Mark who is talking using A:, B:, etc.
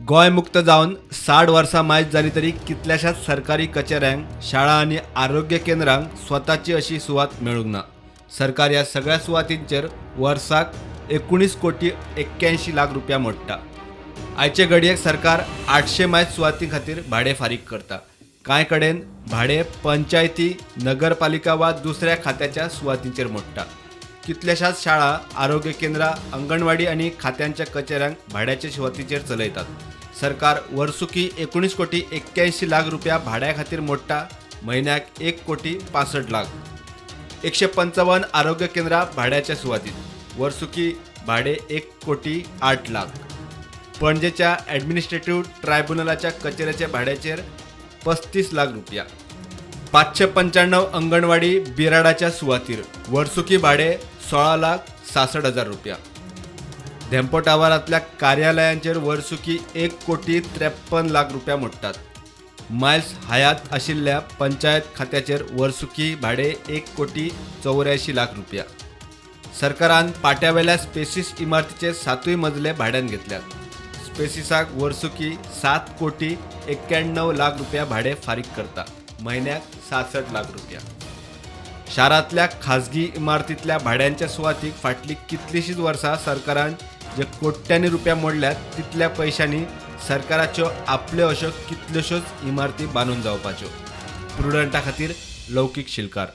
A: गोंय मुक्त जावन 60 वर्सां मायज जाली तरी कितल्याशाच सरकारी कचेऱ्यांक, शाळा आनी आरोग्य केंद्रांक स्वताची अशी सुवात मेळूंक ना. सरकार ह्या सगळ्या सुवातींचेर वर्साक 19 कोटी 81 लाख रुपया मोडटा. आयचे घडयेक सरकार 800 मायज सुवाती खातीर भाडें फारीक करता. कांय कडेन भाडें पंचायती, नगरपालिका वा दुसऱ्या खात्याच्या सुवातींचेर मोडटा. कितल्याशाच शाळा, आरोग्य केंद्रां, अंगणवाडी आनी खात्यांच्या कचेऱ्यांक भाड्याच्या सुवातीचेर चलयतात. सरकार वर्सुकी 19 कोटी 81 लाख रुपया भाड्या खातीर मोडटा, म्हयन्याक 1 कोटी 65 लाख. 155 आरोग्य केंद्रां भाड्याच्या सुवातीत, वर्सुकी भाडे 1 कोटी 8 लाख. पणजेच्या ॲडमिनिस्ट्रेटिव्ह ट्रायब्युनलाच्या कचेऱ्याच्या भाड्याचेर 35 लाख रुपया. 595 अंगणवाडी बिराडाच्या सुवातीर, वर्सुकी भाडे 16 लाख 66 हजार रुपया. धेंपो टावरांतल्या कार्यालयांचेर वर्सुकी 1 कोटी 53 लाख रुपया मोडटात. मायल्स हयात आशिल्ल्या पंचायत खात्याचेर वर्सुकी भाडे 1 कोटी 84 लाख रुपया. सरकारान पाट्यावेल्या स्पेसीस इमारतीचे सातूय मजले भाड्यान घेतल्यात. स्पेसिसाक वर्सुकी 7 कोटी 91 लाख रुपया भाडे फारीक करता, म्हयन्याक 66 लाख रुपया. शारांतल्या खाजगी इमारतींतल्या भाड्यांच्या सुवातीक फाटलीं कितलींशींच वर्सां सरकारान जे कोट्यांनी रुपया मोडल्यात, तितल्या पयशांनी सरकाराच्यो आपल्यो अश्यो कितल्योश्योच इमारती बांदून जावपाच्यो. प्रुडंटा खातीर लौकीक शिलकार.